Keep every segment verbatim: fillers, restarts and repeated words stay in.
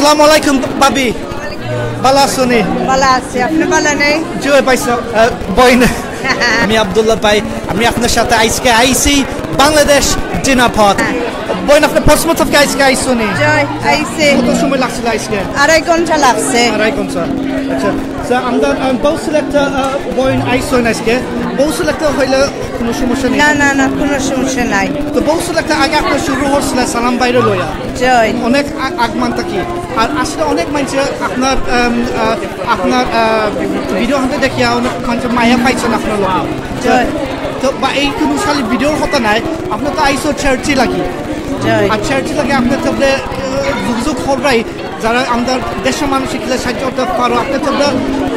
আসসালামু আলাইকুম ভাবি, ভালা আছইন নি? ভালা আছি, আপনি ভালা নি? জি অয় ভাই সাব, আহ, বইন। আমি আব্দুল্লাহ ভাই, আমি আপনার সাথে আইজকে আইছি বাংলাদেশ জিনাপথ। বইন, আপনি পশ্চিমবঙ্গ থাকি আইজকে আইছইন নি? জি অয়, আইছি। কত সময় লাগছিল আইজকে? আড়াই ঘন্টা লাগছে। আড়াই ঘন্টা। আচ্ছা, so আমরা, আহ, বউ সিলেক্টর, আহ, বইন আইছইন আইজকে। বউ সিলেক্টর অইলে কোনো সমস্যা নাই? না, না, না, কোনো সমস্যা নাই। তো বউ সিলেক্টর আগে আপনি শুরু করছিলেন সালাম ভাইরে লইয়া। জি অয়। অনেক আ-, আগমান থাকি। আর আসলে অনেক মানুষে আপনার, আম, আহ, আপনার, আহ, ভিডিও হাতে দেখিয়া অনেক মানুষে মায়া পাইছইন আপনার লগে। তো, জি অয়। তো বা এই কোনো খালি ভিডিওর কথা নায়, আপনি তো আইছো charity লাগি। জি অয়। আর charity লাগি আপনি তো, আহ, যোগাযোগ কররায়, যারা আমরা দেশের মানুষ কিলা সাহায্য করতে পারো, আপনি তো আমরা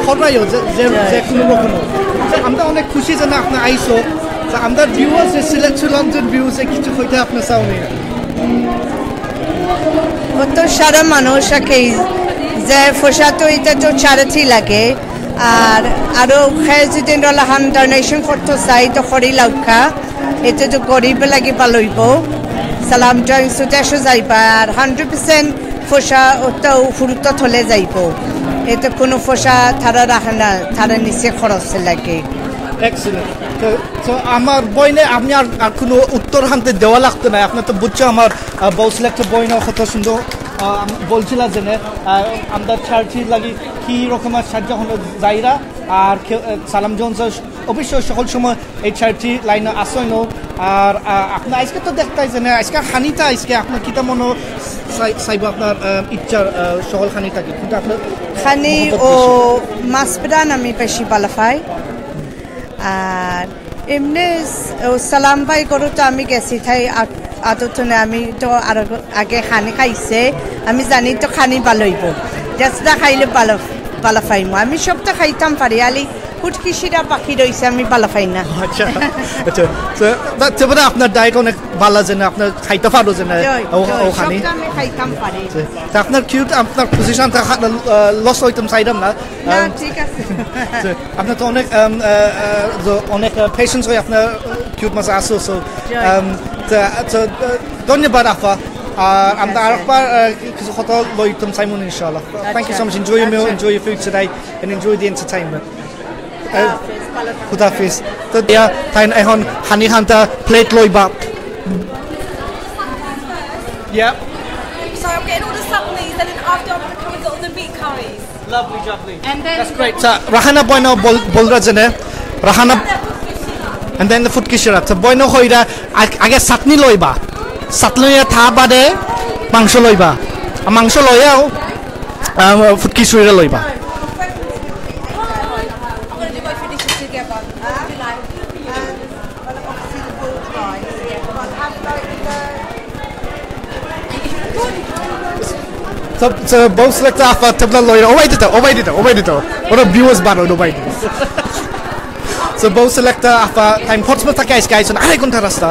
কররায়ও যে, যে, জি অয়। যে কোনো রকম। তো আমরা অনেক খুশি যে না আপনি আইছো। তো আমরা ভিউয়ার্স, সিলেট টু লন্ডন ভিউয়ার্স কিছু কইতা আপনি চাও নি? অত সারা মানুষ আকে যে পয়সা তো এটা তো charity লাগে, আর আরো কে যদি অলাখান donation করতে চায় তো করি লাউক্কা, এটা তো গরিব লাগি ভালা অইবো। সালাম জয়েন্টস দেশো যাইবা, আর hundred percent পয়সা অত হুরুত্ব থলে যাইবো, এতে কোনো পয়সা তারা রাখে না, তারা নিচে খরচ লাগে। Excellent। তো, তো আমার বইনে আপনি আর, আর কোনো উত্তর হানতে দেওয়া লাগতো না। আপনি তো বুঝছো আমার, আহ, বউ সিলেক্টর বইনে কত সুন্দর, আহ, বলছিলা যে, আহ, আমরা charity লাগি কি রকমের সাহায্য হলো যাইরা, আর খে-, আহ, সালাম জয়েন্টস অবশ্য সকল সময় এই charity লাইনে আছইন। আর, আহ, আপনি আইজকে তো দেখতায় যে, আইজকে খানিটা আইজকে আপনার কিতা মনো চাই-, চাইবো আপনার, আহ, ইচ্ছার, আহ, সকল খানিটা কি? কিন্তু আপনার খানি মহব্বত ও বেশি। মাছ প্রাণ আমি বেশি ভালা পাই। আর এমনে স-, ও সালাম ভাই ঘরো তো আমি গেছি, তাই আ-, আদত নে আমি তো আর আগে খানি খাইছে, আমি জানি তো খানি ভালা অইবো, যেটা খাইলে ভালা, ভালা পাইমু। আমি সব তো খাইতাম পারি, খালি ফুটকি শিরা বাকি রইছে, আমি ভালা পাই না। আচ্ছা, আচ্ছা। তো, তা-, তে মানে আপনার diet অনেক ভালা যে না, আপনার খাইতা পারো যে না, জি অয়, ও, জি অয়, ও খানি। সবটা আমি খাইতাম পারি। আচ্ছা, তা আপনার কিউট, আপনার position টা খা-, আহ, loss অইতাম চাইরাম না। না, আম, ঠিক আছে। আচ্ছা, আপনার তো অনেক, আম, আহ, আহ, জ-, অনেক, আহ, patience অয় আপনার, আহ, কিউট মাঝে আছো, so, জি অয়। আম, তা, আচ্ছা, আহ, ধন্যবাদ আফা। আর আমরা আচ্ছা। আরেকবার, আহ, কিছু কথা লইতাম চাইমু ইনশাআল্লাহ। Thank you so much. আচ্ছা। Enjoy your meal, আচ্ছা। Enjoy your food today, and enjoy the entertainment. আহ, খুদা হাফিজ। তো ইয়া, তাইন এখন খানি খান্তা plate লইবা। Yeah. So I'm getting all the supplements, and then after I'm coming with all the meat curries. Lovely, lovely. And then that's great. So, Rahana বইনে বল-, বলরা যেনে, রাহানা, and then the ফুটকি শিরা। So, বইনে কইরা আগ-, আগে চাটনি লইবা। চাটনি লইয়া থা বাদে মাংস লইবা। আর মাংস লইয়াও, আহ, ফুটকি শিরা লইবা। I'm gonna do both of these together. What would you like? So, so, বউ সিলেক্টর আফা, তোমরা লইরা, ওবাই দিতা, ওবাই দিতা, ওবাই দিতা। ওরা viewers বাড়ো, ওবাই দিতা। So, বউ সিলেক্টর আফা, তাইন পশ্চিমবঙ্গ থাকি আইজকে আইছইন, আড়াই ঘন্টা রাস্তা।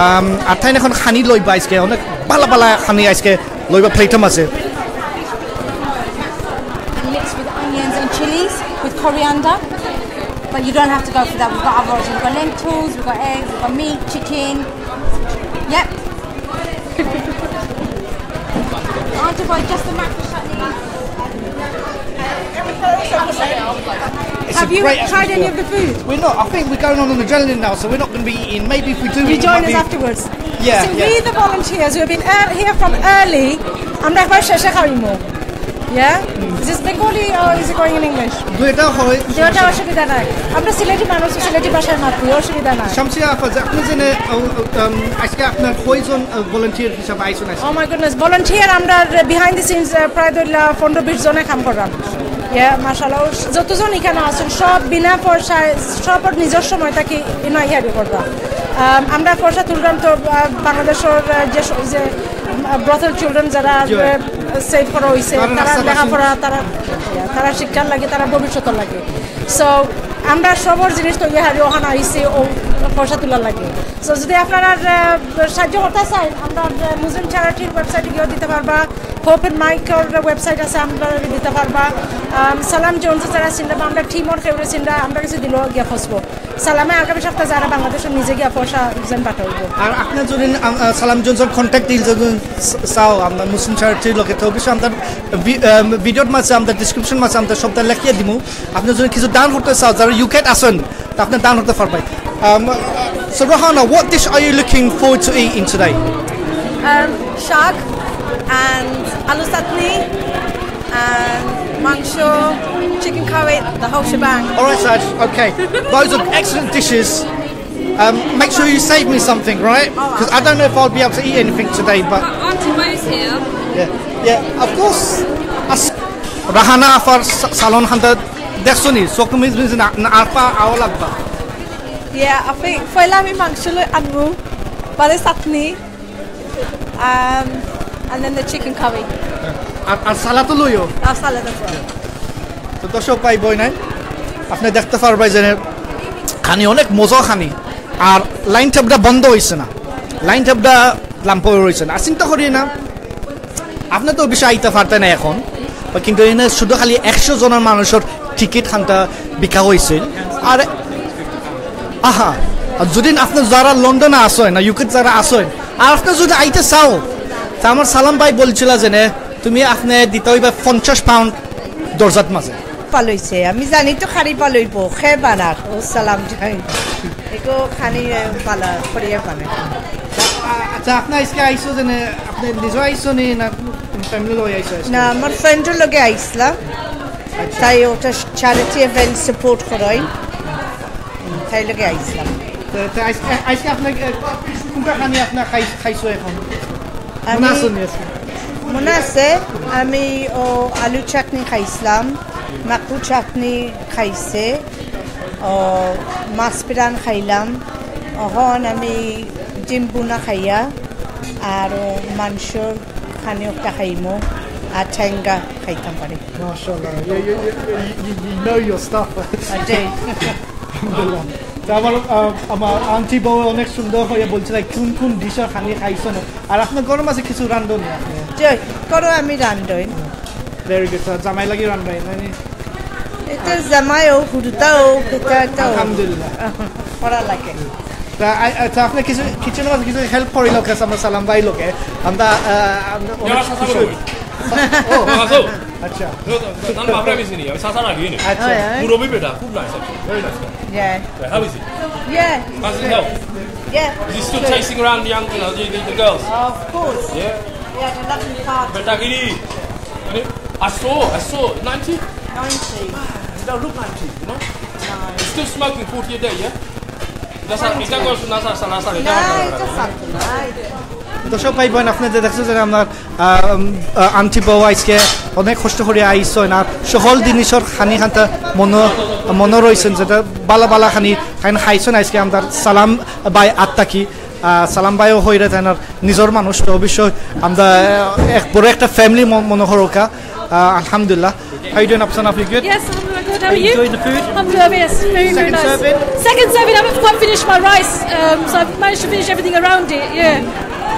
আম, আর তাইন এখন খানি লইবা আইজকে, অনেক ভালা ভালা খানি আইজকে লইবা, plate মাঝে। And mixed with onions and chilies with coriander. But you don't have to go for that. We've got other options. We've got lentils, we've got eggs, we've got meat, chicken. Yep. Aren't you just the mackerel chutney? It's a great atmosphere. Have you tried any of the food? We're not. I think we're going on an adrenaline now, so we're not gonna be eating. Maybe if we do, you join us afterwards. Yeah, yeah. See, we the volunteers who have been ear-, here from early, আমরা একবার শেষে খাইমু। Yeah? Is this Bengali or is it going in English? দুইটা হয়। দুইটা অসুবিধা নাই। আমরা সিলেটি মানুষ, সিলেটি ভাষায় মাতি, অসুবিধা নাই। শামসিয়া আফা, যে আপনি যেনে, ও, ও, উম, আইজকে আপনার কয়জন, আহ, volunteer হিসাবে আইছইন আইজকে? Oh my goodness, volunteer আমরা behind the scenes, আহ, প্রায় ধরলা পনেরো বিশ জনে কাম কররাম। Yeah, মাশাআল্লাহ, ও যতজন এখানে আছইন, সব বিনা পয়সায়, সব নিজের সময় থাকি ইনো ইয়ারি কররাম। আম, আমরা পয়সা তুলরাম তো, আহ, বাংলাদেশের, আহ, যে স-, যে, আহ, brothel children যারা, জি। আহ, save করা হইছে, তারা তারা রাস্তাঘাট লেখাপড়া, তারা, তারা শিক্ষার লাগি, তারা ভবিষ্যতের লাগি। So, আমরা সবর জিনিস তো ইয়ারি ওখানে আইছি, ও পয়সা তোলার লাগি। So, যদি আপনারা, আহ, সাহায্য করতে চান, আমরা, আহ, মুসলিম charityর websiteএ গিয়েও দিতে পারবা। হোপের মাইকর ওয়েবসাইট আছে, আমরা দিতে পারবা। আম, সালাম জোনস যারা চিনরা বা আমরা টিমর কেউরে চিনরা, আমরা কিছু দিল গিয়া ফসবো। সালামে আগামী সপ্তাহ যারা বাংলাদেশে নিজে গিয়া ফসা যেন পাঠাইব। আর আপনার যদি আম, আহ, সালাম জোনসর কন্ট্যাক্ট ডিটেইলস যদি চ-, চাও আমরা মুসলিম চ্যারিটির লগে, তো অবশ্যই আমরা ভি-, আম, ভিডিওর মাঝে আমরা ডেসক্রিপশন মাঝে আমরা সবটা লেখিয়ে দিমু। আপনি যদি কিছু দান করতে চাও, যারা ইউকেত আছেন, তা আপনি দান করতে পারবেন। Um, so Rahana, what dish are you looking forward to eating today? Um, শাক and আলু চাটনি and মাংস, chicken curry, the whole shebang. All right, Saj. Okay, those are excellent dishes. Um, make sure you save me something, right? Because I don't know if I'll be able to eat anything today. But Auntie Mo's here. yeah, yeah, of course. As- Rahana আফার সা- সালন হান্তা দেখছো নি? চোখ Ms Ms না, না আরপা আওয়া লাগবা। Yeah, I think পয়লা আমি মাংস লই আনবো, বাদে চাটনি, um, and then the chicken curry. আর আর সালাতো লইও। আর সালাদ আছে। তো দর্শক ভাই বইন, আপনি দেখতে পারবাই যে খানি অনেক মজা খানি। আর লাইন ট্যাবটা বন্ধ হইছে না, লাইন ট্যাবটা লাম্প হইছে না। আর চিন্তা করি না, আপনি তো অবশ্যই আইতে পারতেন না এখন, কিন্তু এনে শুধু খালি একশো জনের মানুষের টিকিট খান্তা বিকা হয়েছিল। আর আহা, আর যদি আপনি যারা লন্ডনে আসেন না ইউকেত যারা আসেন, আর আপনি যদি আইতে চাও, তা আমার সালাম ভাই বলছিল যে নে, তুমি আপনি দিতে হইবা পঞ্চাশ পাউন্ড দরজাত মাঝে। পালইছে, আমি জানি তো খারি পালইব, খে বানার ও সালাম যাই। এগো খানি পালা করিয়া বানার। আচ্ছা, আপনি আজকে আইসো যে নে, আপনি নিজে আইসো নি না ফ্যামিলি লই আইসো আজকে? না, আমার ফ্রেন্ডর লগে আইসলাম, তাই ওটা চ্যারিটি ইভেন্ট সাপোর্ট করাই, তাই লগে আইসলাম। তো, তো আজকে, আজকে আপনি কোনটা খানি আপনি খাই- খাইছো এখন? আমি মনে আছে নি আজকে? মনে আছে, আমি ও আলু চাটনি খাইছিলাম, মাকু চাটনি খাইছে, ও মাছ পিরান খাইলাম, অখন আমি ডিম বুনা খাইয়া আর মাংসর খানি একটা খাইমু আর ঠেঙ্গা খাইতাম পারি। Mashallah, you, you, you, you, you know your stuff. আর যে আলহামদুলিল্লাহ। তো আমার আহ, আমার আন্টি বউ অনেক সুন্দর হয়ে বলছিল কোন কোন ডিশর খানি খাইছো না। আর আপনার গরম আছে কিছু রান্ধন? যে করো আমি রান্ধই। Very good. জামাই লাগি রান্ধবাই না নি? এটা জামাই ও হুরুতা ও এটা এটা আলহামদুলিল্লাহ। করা লাগে। তা আ- আচ্ছা, আপনি কিছু কিচেনের মাঝে কিছু হেল্প করিল কাছে আমরা সালাম ভাই লোকে। আমরা আহ, আমরা অনেক খুশি হই। 아, 서. আচ্ছা। 난 마음에 드시니. 여기 사사라기. আচ্ছা। 무로비 better. Good nice. Very nice. Yeah. How is it? Yeah. How's it help? Yeah. Is it still chasing around the young, you know, the, the, the girls? Of course. Yeah. Yeah, the lovely part. Better get it. I saw, I saw. ninety? ninety. You don't look ninety, you know? No. You're still smoking forty a day, yeah? That's how, is that goes from that's how, that's how, No, it doesn't. No. দর্শক ভাই বোন, আপনি যে দেখছেন যে আপনার আহ, উম, আহ, আন্টি বউ আজকে অনেক কষ্ট করে আইসো না, সকল জিনিসর খানি খান্তা মনো মনো রয়েছেন, যেটা বালা বালা খানি খাইন খাইছো না আজকে আমরা সালাম ভাই আত্মাকি। আহ, সালাম ভাইও হইরে তাইনার নিজের মানুষ, তো অবশ্যই আমরা আহ, এক বড় একটা ফ্যামিলি মনে হরকা। আহ, আলহামদুলিল্লাহ। How you doing, Afsan? Are you good? Yes, I'm good. How are Are you you? Enjoying the food? I'm good, yes. Very, very Second nice. serving? Second serving, I haven't quite finished my rice, um, so I've managed to finish everything around it, yeah.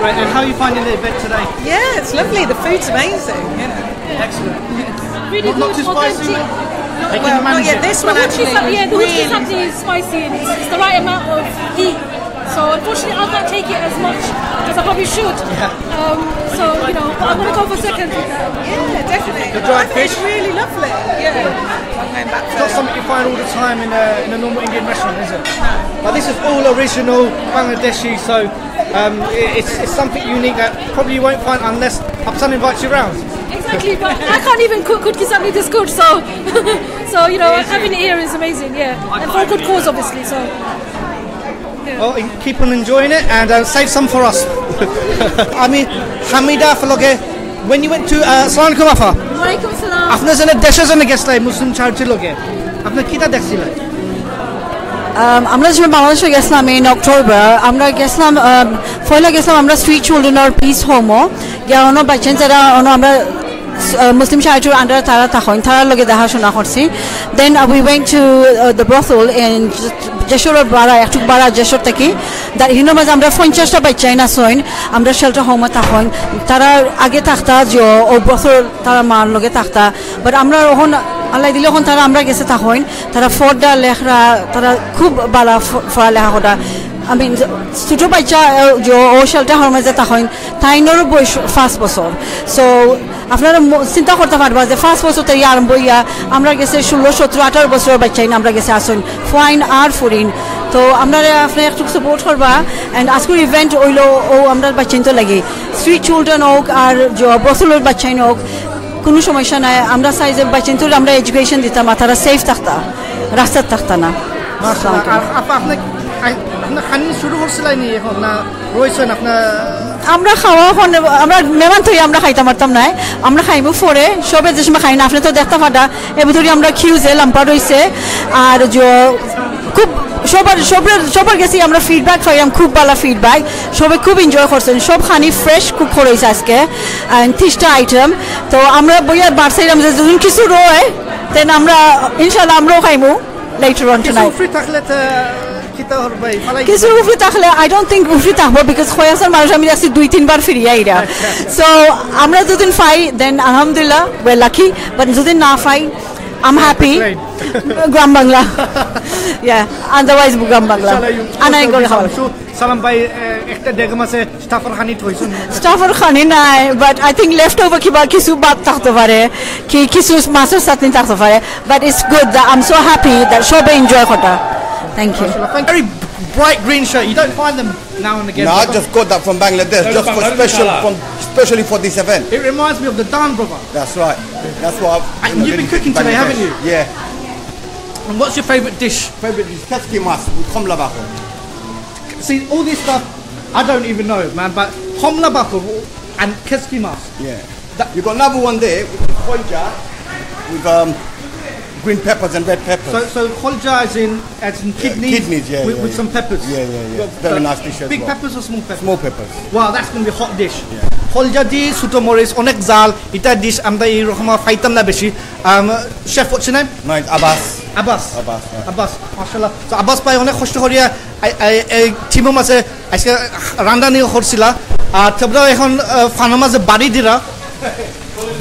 Right, and how are you finding the event today? Yeah, it's lovely. The food's amazing. Yeah. Excellent. Really Not, not good, too spicy? authentic. They Well, can not manage yet. It. This one The actually woodchuck, yeah, the woodchuck really something is spicy and it's, it's the right amount of heat. So unfortunately, I can't take it as much as I probably should. Um, so, you know, but I'm going to go for second. Yeah, definitely. The dried I think it's fish? Really lovely. Yeah. I'm going back It's not for something you find all the time in a, in a normal Indian restaurant, is it? But this is all original Bangladeshi, so um, it- it's, it's something unique that probably you won't find unless Afsan invites you round. Exactly, but I can't even cook good kisami this good, so so you know, having it here is amazing, yeah, and for a good cause, obviously. So Oh, en- keep on enjoying it and uh, save some for us. আমি হামিদা ফ্লগে, when you went to uh, আসসালামু আলাইকুম আফা। ওয়ালাইকুম আসসালাম। আপনি যেন দেশে যেন গেছিলেন মুসলিম চ্যারিটির লগে, আপনি কিতা দেখছিলেন? Um, আমরা যখন বাংলাদেশে গেছিলাম in October, আমরা গেছিলাম um, পয়লা গেছিলাম আমরা স্ট্রিট চিলড্রেন আর পিস হোমও গিয়া অনো বাচ্চা যারা অনো আমরা মুসলিম সোসাইটির আন্ডারে তারা থাকইন, তারার লগে দেখাশোনা করছি। Then we went to the brothel in যশোরর বারা, একটু বারা যশোর থাকি। তার হিনর মাঝে আমরা পঞ্চাশটা বাচ্চাইন আছইন, আমরা শেল্টার হোমে থাকইন। তারা আগে থাকতা যে ও ব্রথল, তারা মার লগে থাকতা, বাট আমরা অখন আল্লাহ দিলে অখন তারা আমরা গেছে থাকইন। তারা ফর্দা লেখরা, তারা খুব বালা ফ-, পড়ালেখা করা। আমি ছোট বাচ্চা, আহ, যে ও শেল্টার হোমে যে থাকইন, তাইনরও বয়স পাঁচ বছর। সো আপনারা ম-, চিন্তা করতা পারবা যে পাঁচ বছর থাকি আরম্ভ অইয়া আমরা গেছে ষোলো, সতেরো, আঠারো বছরর বাচ্চাইন আমরা গেছে আছইন, ফুয়াইন আর ফুরিন। তো আপনারা, আপনারা একটু সাপোর্ট করবা। অ্যান্ড আজকের ইভেন্ট অইলো ও আমরার বাচ্চাইন তো লাগি, স্ট্রিট চিলড্রেন হোক আর যে ব্রথলর বাচ্চাইন হোক, কোনো সমস্যা নাই। আমরা চাই যে বাচ্চাইন তো আমরা এডুকেশন দিতাম আর তারা সেফ থাকতা, রাস্তাত থাকতা না। মাশাআল্লাহ। আর আপা, আপনি, আই-, আপনি খানি শুরু করছিলেন নি এখন, না রইছেন আপনার? আমরা খাওয়া অখন, আমরা মেহমান তো আমরা খাইতাম পারতাম না, আমরা খাইমু পরে, সবে যে সময় খাই না, আপনি তো দেখতা পাররা, এর ভিতরে আমরা কিউ যে লাম্পা রইছে, আর যে খুব সবার, সবার, সবার গেছে আমরা ফিডব্যাক পাইলাম, খুব ভালো ফিডব্যাক, সবে খুব এনজয় করছেন, সব খানি ফ্রেশ কুক করা হয়েছে আজকে, and তিরিশটা আইটেম। তো আমরা বইয়া বাড়ছাইলাম যে যদি কিছু রয়, then আমরা ইনশাল্লাহ আমরাও খাইমু later on tonight. ফ্রি থাকলে তো কিতা হর ভাই, ফালাই কিছু দিবা। ফ্রি থাকলে, I don't think ফ্রি থাকবো, because কয়েকজন মানুষ আমি দেখছি দুই তিনবার ফিরিয়া আইরা। সো আমরা যদি পাই, then আলহামদুলিল্লাহ, we're lucky, but যদি না পাই, I'm happy. Right. Gram Bangla. Yeah, otherwise গ্রাম বাংলা। ইনশাআল্লাহ, you আনাই করে খাওয়া। সালাম ভাই, এ, একটা ডেগম আছে, স্টাফর খানি থইছুন। স্টাফর খানি নাই, but I think left over কিবা কিছু ভাত থাকতে পারে, কি কিছু মাছের চাটনি থাকতে পারে, but it's good that I'm so happy that সবে এনজয় করা। Thank you. Very bright green shirt. You don't find them now and again. No, I just got that from Bangladesh, just for special, from, especially for this event. It reminds me of the Dan, brother. That's right. That's what I've, and you've been cooking today, haven't you? Yeah. And what's your favourite dish? Favourite dish, kheski mas with khomla bakhor. See, all this stuff I don't even know, man, but khomla bakhor and kheski mas. Yeah. That you got another one there with kholja, with, um, green peppers and red peppers. So, so kholja is in, as in kidneys, kidneys, yeah, with, yeah, with some peppers. Yeah, yeah, yeah. Very nice dish as well. Big peppers or small peppers? Small peppers. Wow, that's gonna be a hot dish. Yeah. Kholja di, suto moris, onek zal, ita dish amra ei rokom paitam na beshi. Um, chef, what's your name? Mine, Abbas. Abbas. Abbas, yeah. Abbas, mashallah. So Abbas bhai onek hosto koriya, I, I, I, team-o maze, aizke randani gorsila. Ar tobra ekhon, uh, fano maze bari dira.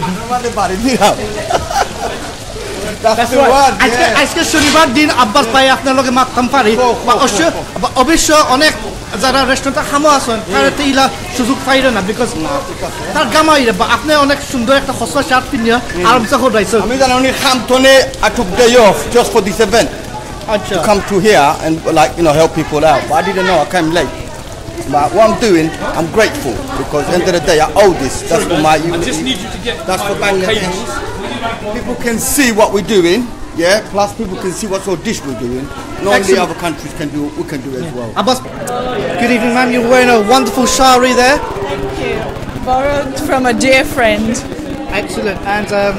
Fano maze bari dira. That's the word, yeah. আজকে, আজকে শনিবার দিন আব্বাস ভাই আপনার লগে মাততাম পারি। অবশ্য, অবশ্য অনেক যারা রেস্টুরেন্টে কামো আছইন, তারা তো ইলা সুযোগ পাইরা না, because তার গামা ইরা, বা আপনি অনেক সুন্দর একটা খসড়া শার্ট পিন্দিয়া আরামসে করাইছইন। আমি জানি উনি কাম থনে, I took day off just for this event. আচ্ছা। To come to here and, like, you know, help people out. But I didn't know, I came late. But what I'm doing, I'm grateful because at the end of the day, I owe this. That's for my, that's for Bangladesh. People can see what we're doing, yeah? Plus people can see what sort of dish we're doing. Not only other countries can do, we can do it as well. Abbas, good evening, ma'am. You're wearing a wonderful sari there. Thank you. Borrowed from a dear friend. Excellent. And, um,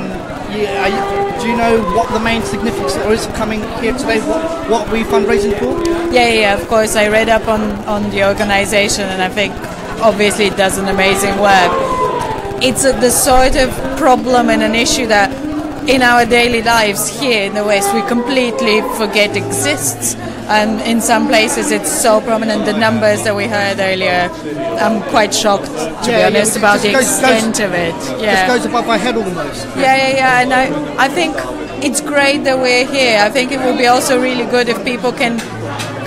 yeah, are you, do you know what the main significance is coming here today? What, what we fundraising for? Yeah, yeah, of course. I read up on, on the organization, and I think obviously it does an amazing work. It's a, the sort of problem and an issue that in our daily lives here in the West, we completely forget exists. And in some places, it's so prominent. The numbers that we heard earlier, I'm quite shocked, to be honest, about the extent of it. Yeah. Just goes above my head almost. Yeah, yeah, yeah. And I, I think it's great that we're here. I think it would be also really good if people can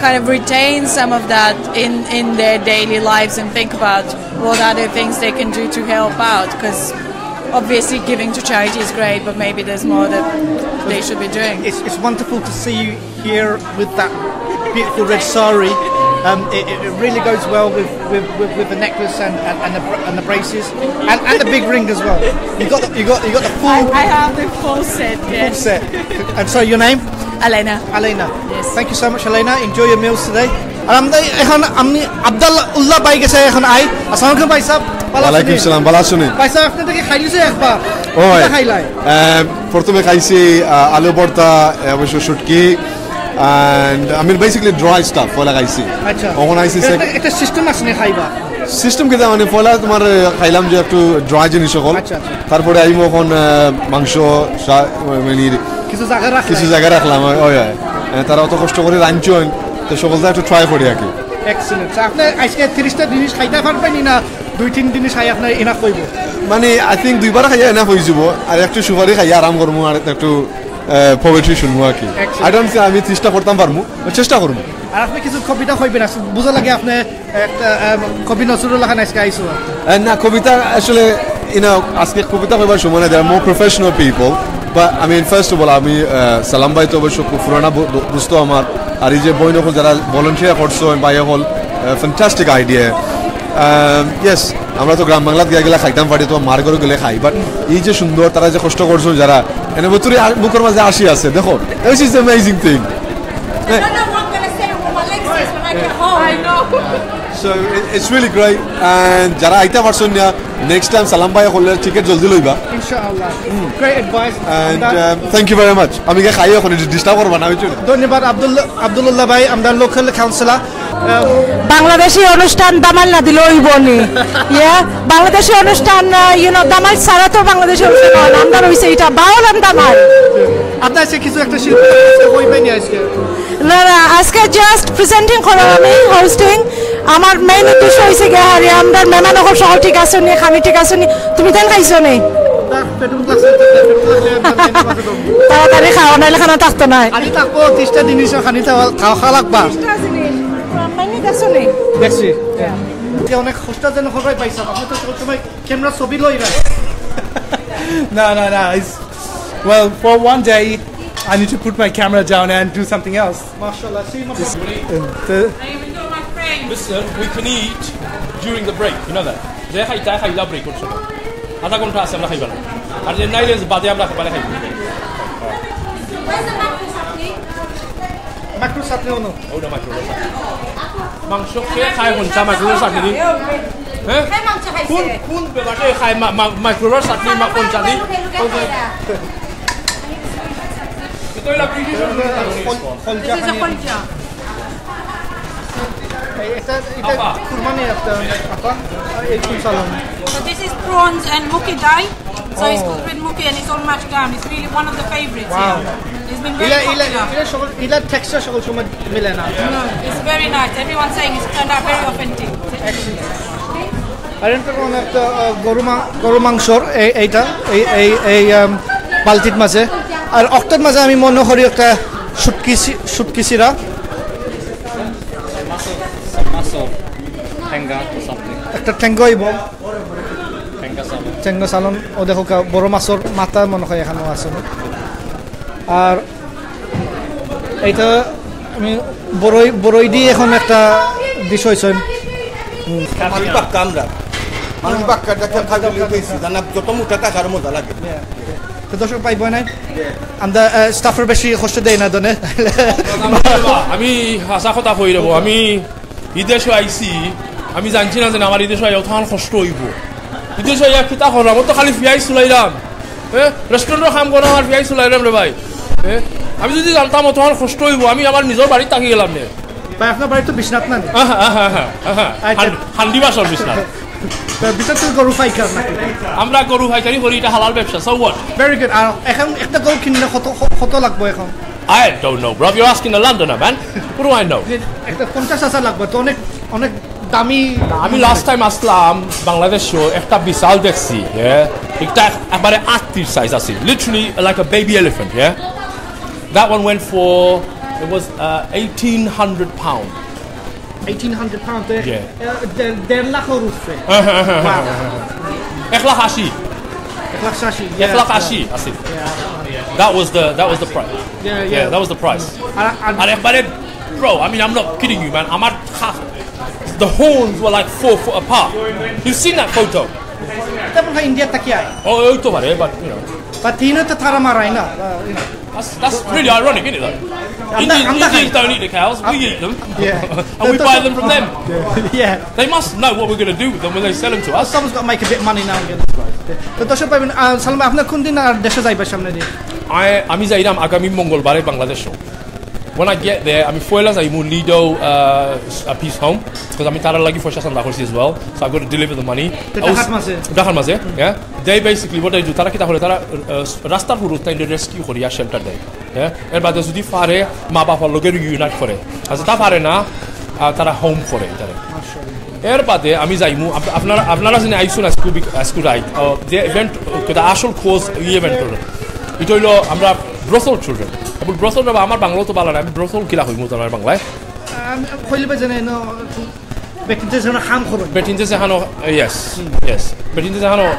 kind of retain some of that in, in their daily lives and think about what other things they can do to help out, 'cause obviously giving to charity is great, but maybe there's more that they should be doing. It's, it's wonderful to see you here with that beautiful red sari. Um, it, it really goes well with, with, with, with the necklace and, and, and, the, br- and the braces and, and the big ring as well. You got the, you got you got the full I have the full set, full yes. set. And so your name? Alena. Alena. Yes. Thank you so much, Alena. Enjoy your meals today. আর আমরা এখন আমি আব্দুল উল্লাহ ভাই গেছে এখন আই। আসসালামু আলাইকুম ভাই সাহেব। ভালো আছেন? ওয়ালাইকুম সালাম, ভালো আছেন? ভাই সাহেব, আপনি তো কি খাইলিছে একবার? ওই, কিতা খাইলাই? আহ, প্রথমে খাইছি, আহ, আলু ভর্তা, আহ, অবশ্য শুটকি, And I mean, basically dry stuff, পয়লা খাইছি। আচ্ছা। অখন আইছি একটা, একটা সিস্টেম আছে না খাইবা? সিস্টেম কিতা মানে, পয়লা তোমার এ, খাইলাম যে একটু ড্রাই জিনিস সকল। আচ্ছা, আচ্ছা। তারপরে আইমু অখন আহ, মাংস, শা- মানে কিছু জায়গা রাখা। কিছু জায়গা রাখলাম, ওই ওই, ওই। আহ, তারা অত কষ্ট করি রানছইন, তো সকলটা একটু ট্রাই করি আর কি। এক্সেলেন্ট। আপনি আজকে তিরিশটা জিনিস খাইতে পারবেন না, দুই তিন জিনিস খাই আপনার ইনাফ হইব? মানে আই থিঙ্ক দুইবার খাইয়া এনাফ হয়ে যাবো, আর একটু সুপারি খাইয়া আরাম করবো, আর একটু পোয়েট্রি শুনবো আর কি। Excellent. আই ডোন্ট আমি চেষ্টা করতাম পারমু, চেষ্টা করবো। আর আপনি কিছু কবিতা কইবেন, আসলে বুঝা লাগে আপনি একটা আহ, কবি নজরুল খান আজকে আইসো। আহ, না, কবিতা আসলে ইনা আজকে কবিতা কইবার সময় না, they are more professional people. But I mean, first of all, আমি আহ, সালাম ভাই তো অবশ্য খুব পুরানা ব- দো- দোস্ত আমার, আর এই যে বইন অকল যারা ভলেন্টিয়ার করছো, ভাই অকল, ফ্যান্টাস্টিক আইডিয়া। ইয়েস, আমরা তো গ্রাম বাংলাত গিয়া গেলে খাইতাম পারি, তো মার ঘরে গেলে খাই, বাট এই যে সুন্দর, তারা যে কষ্ট করছো যারা, এনে ভেতরে আ- বুকের মাঝে আসি আছে, দেখো, this is amazing thing. I don't know what I'm gonna say with my legs is when I get home. I know. So it- it's really great. And যারা আইতা পারছইন না, নেক্সট টাইম সালাম ভাই করলে টিকিট জলদি লইবা। ইনশাআল্লাহ। Great advice. And thank you very much. আমি গিয়া খাই অখন, ডিস্টার্ব করবা না, বুঝছো? ধন্যবাদ আব্দুল আব্দুল্লাহ ভাই, আমরা লোকাল কাউন্সিলর। বাংলাদেশি অনুষ্ঠান দামাল না দিলে অইব নি? ইয়া, বাংলাদেশি অনুষ্ঠান, ইউ নো, দামাল ছাড়া তো বাংলাদেশি অনুষ্ঠান হয় না। আমরা রইছে এটা বাউল and দামাল। আপনার আজকে কিছু একটা শিল্প আজকে কইবেন নি আজকে? না না, আজকে জাস্ট প্রেজেন্টিং করার, আমি হোস্টিং। আমার মেইন উদ্দেশ্য হইছে গিয়া, আরে, আমরার মেহমান অকল সকল ঠিক আছে নি, খানি ঠিক আছে নি, তুমি তাইন খাইছো নি? না, পেট্রোল ক্লাসে, পেট্রোল ক্লাসে আপনার মেনু আছে তো। তাড়াতাড়ি খাওয়া, নাইলে খানা থাকতো নায়। খালি থাকবো তিরিশটা জিনিস, খালি খাওয়া খাওয়া লাগবা। দেখছি। যে অনেক কষ্ট যেন সবাই পাইছে, আপনি তো সবসময় ক্যামেরা ছবি লই না। No, no, no. It's, well, for one day, I need to put my camera down and do something else. মাশাআল্লাহ, সেই মতো। The, Listen, we can eat during the break, you know that. যে খাইতা খাইলা ব্রেক করছে না, আধা ঘন্টা আছে আমরা খাইবার। আর যে নাইলে বাদে আমরা খাইবার খাইব। মাইক্রো সাথে অনো। ওটা মাইক্রো মাংস কে খায় কোনটা মাইক্রো চাটনি? হ্যাঁ? কোন কোন বেলাতে খায় মাইক্রো চাটনি? কোনটা দি? এটা এটা কুরবানি একটা আপা, এই কোন সালাম? So this is prawns and muki dai. So it's cooked with muki and it's all mashed down. It's really one of the favorites here. It's been very ইলা ইলা popular. ইলা সকল ইলা টেক্সচার সকল সময় মিলে না। No, it's very nice. Everyone's saying it's turned out very authentic. আর এটা কোন একটা আহ, গরু মা- গরু মাংসর এই এইটা এই এই এই আম, বালতির মাঝে। আর অক্টার মাঝে আমি মনে করি একটা শুটকি সি- শুটকি সিরা, Muscle, ঠেঙ্গা or something. একটা ঠেঙ্গা হইব, ঠেঙ্গা সালাম. ঠেঙ্গা সালন। ও দেখো কা- বড় মাছর মাথা মনে হয় এখানেও আছে। আর এইটা আমি বড়ই বড়ই দিয়ে এখন একটা ডিশ হয়েছে। মানুষ বাক্কা আমরা, মানুষ বাক্কা, দেখতে খালি পেয়েছি, জানা যত মোটা থাকে আরো মজা লাগে। তো দর্শক পাইব নাই, আমরা স্টাফের বেশি কষ্ট দেয় না দনে। আমি হাছা কথা কই রব, আমি বিদেশো আইছি, আমি জানছি না যে আমার বিদেশো আইয়া অতখান কষ্ট হইব। বিদেশো আইয়া কিতা করলাম, ও তো খালি পিয়াজ চুলাইলাম, হ্যাঁ, রেস্টুরেন্টর কাম করলাম আর পিয়াজ চুলাইলাম রে ভাই। হ্যাঁ, আমি যদি জানতাম অতখান কষ্ট হইব, আমি আমার নিজর বাড়িত থাকি গেলাম নে। ভাই, আপনার বাড়ি তো বিশ্বনাথ না? আহা, আহা, আহা, আহা। আচ্ছা। হান- হান্ডি বাসর বিশ্বনাথ। তো ভিতর তো গরু পাইকার নাকি? আমরা গরু পাইকারি করি, এটা হালাল ব্যবসা, so what? Very good. আর এখন একটা গরু কিনলে কত কত লাগবে এখন? I don't know, bro. You're asking a Londoner, man. What do I know? যে একটা পঞ্চাশ হাজার লাগবে তো, অনেক অনেক দামি। আমি লাস্ট টাইম আসলাম বাংলাদেশো, একটা বিশাল দেখছি, হ্যাঁ, একটা একবারে আত্তির সাইজ আছে, literally like a baby elephant, yeah. That one went for, it was uh, eighteen hundred pound. Eighteen hundred pound. Yeah. দেড় লাখর উপরে। এক লাখ আশি। এক লাখ আশি। এক লাখ আশি আছে। That was the, that was the price. Yeah, Yeah, yeah. That was the price. আর আর আর একবারে, bro, I mean, I'm not kidding you, man. আমার খা- the horns were like four foot apart. You've seen that photo? তেমন হয় ইন্ডিয়া তাকিয়ে আয়। ও, ওই তো পারে, but you know. বা তিনও তো তারা মারায় না। That's, that's really ironic, isn't it, though? I'm Indians, not- I'm not- Indians don't eat the cows, we eat them. Yeah. And we buy them from them. Yeah. They must know what we're going to do with them when they sell them to us. Someone's got to make a bit of money now and again. তো দর্শক পাইবেন, আহ, সালমা, আপনার কোন দিন আর দেশে যাইবার সামনে দিয়ে? I, আমি যাইরাম আগামী মঙ্গলবারে বাংলাদেশো। When I get there, আমি পয়লা যাইমু Lido uh, a piece home, because আমি তারার লাগি পয়সা চান্দা করছি as well, so I got to deliver the money. তো ঢাকার মাঝে? ঢাকার মাঝে, yeah. They basically what they do, তারা কিতা করে, তারা uh, রাস্তার হুরুতাইনরে রেস্কিউ করিয়া শেল্টার দেয়, yeah. এর বাদে যদি পারে মা বাবার লগে রিইউনাইট করে, আর যেটা পারে না আহ, তারা হোম করে এটারে। এর বাদে আমি যাইমু আপ- আপনারা আপনারা যিনি আইসুন আজকু বিক- আজকু রাইট যে ইভেন্ট, আসল খোঁজ ই ইভেন্টর, এটা হইলো আমরা ব্রথল চিলড্রেন। এখন ব্রথল বাবা আমার বাংলা তো বালা না, আমি ব্রথল কিলা হইমু তোমার বাংলায়? কইলে বা জানে না, বেটিনতে যেন হাম করো। বেটিনতে যেহানো, ইয়েস, ইয়েস, বেটিনতে যেহানো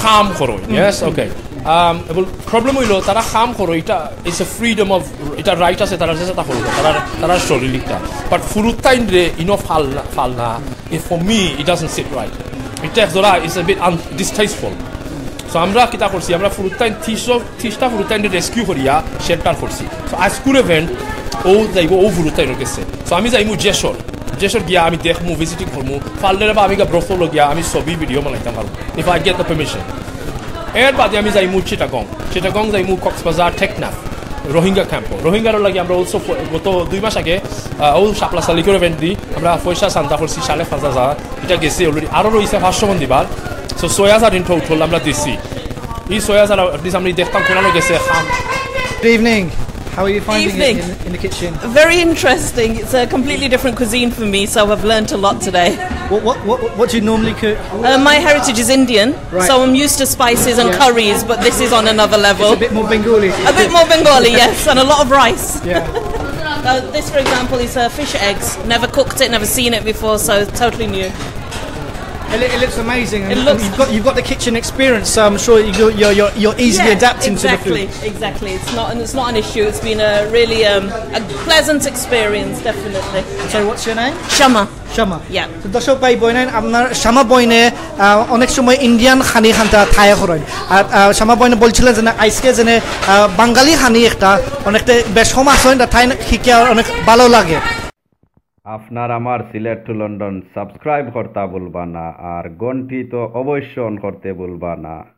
কাম করো, ইয়েস, ওকে। এবং প্রবলেম হইলো তারা কাম করো, এটা ইটস এ ফ্রিডম অফ, এটা রাইট আছে, তারা যেটা করবো, তারা তারা শরীর লিখতা। বাট ফুরুতাইন রে ইনো ফাল না, ফাল না। If for me, it doesn't sit right. It takes ধরা, it's a bit un- distasteful. So আমরা কিতা করছি, আমরা ফুরুতাইন তিরিশটা ফুরুতাইন রেস্কিউ করিয়া শেল্টার করছি। So আজকুর ইভেন্ট ও যাইব ও ফুরুতাইন গেছে। So আমি যাইমু যশোর, যশোর গিয়া আমি দেখমু, ভিজিটিং করমু, পারলে বা আমি গা ব্রথল গিয়া আমি ছবি ভিডিও বানাইতাম পারবো, if I get the permission. এর বাদে আমি যাইমু চিটাগং, চিটাগং যাইমু কক্সবাজার টেকনাফ, রোহিঙ্গা ক্যাম্প, রোহিঙ্গার লাগি আমরা অলসো গত দুই মাস আগে আহ, ও শাপলা শালিকের ইভেন্ট দি আমরা পয়সা চান্দা করছি সাড়ে পাঁচ হাজার, এটা গেছে অলরেডি, আরও রয়েছে পাঁচশো মন দিবার। সো ছয় হাজার ইন টোটাল আমরা দিছি। এই ছয় হাজার অ্যাটলিস্ট আমরা দেখতাম কোনানো গেছে খাম। Good evening. How are you finding Evening. it in, in the kitchen? Very interesting. It's a completely different cuisine for me, so I've learnt a lot today. What, what, what, what do you normally cook? Uh, my heritage is Indian, Right. so I'm used to spices and Yeah. curries, but this is on another level. It's a bit more Bengali. A bit more Bengali, yes, and a lot of rice. Yeah. Uh, this, for example, is uh, fish eggs. Never cooked it, never seen it before, so totally new. It, loo- it looks amazing. And It looks- you've got you've got the kitchen experience, so I'm sure you're you're you're, you're easily Yeah, adapting exactly, to the food. Exactly. It's not and it's not an issue. It's been a really um, a pleasant experience, definitely. So what's your name? Shama. Shama. Yeah. তো দর্শক ভাই বোনেন, আপনার শ্যামা বইনে আহ, অনেক সময় ইন্ডিয়ান খানি খান্তা থায়া করেন। আর আহ, শ্যামা বইনে বলছিলেন যে না, আজকে যেন আহ, বাঙালি খানি একটা অনেকটা বেশ কম আসেন, তাই শিখে আর অনেক ভালো লাগে। আপনার আমার সিলেট টু লন্ডন সাবস্ক্রাইব করতা ভুলবা না, আর ঘন্টি তো অবশ্য অন করতে ভুলবা না।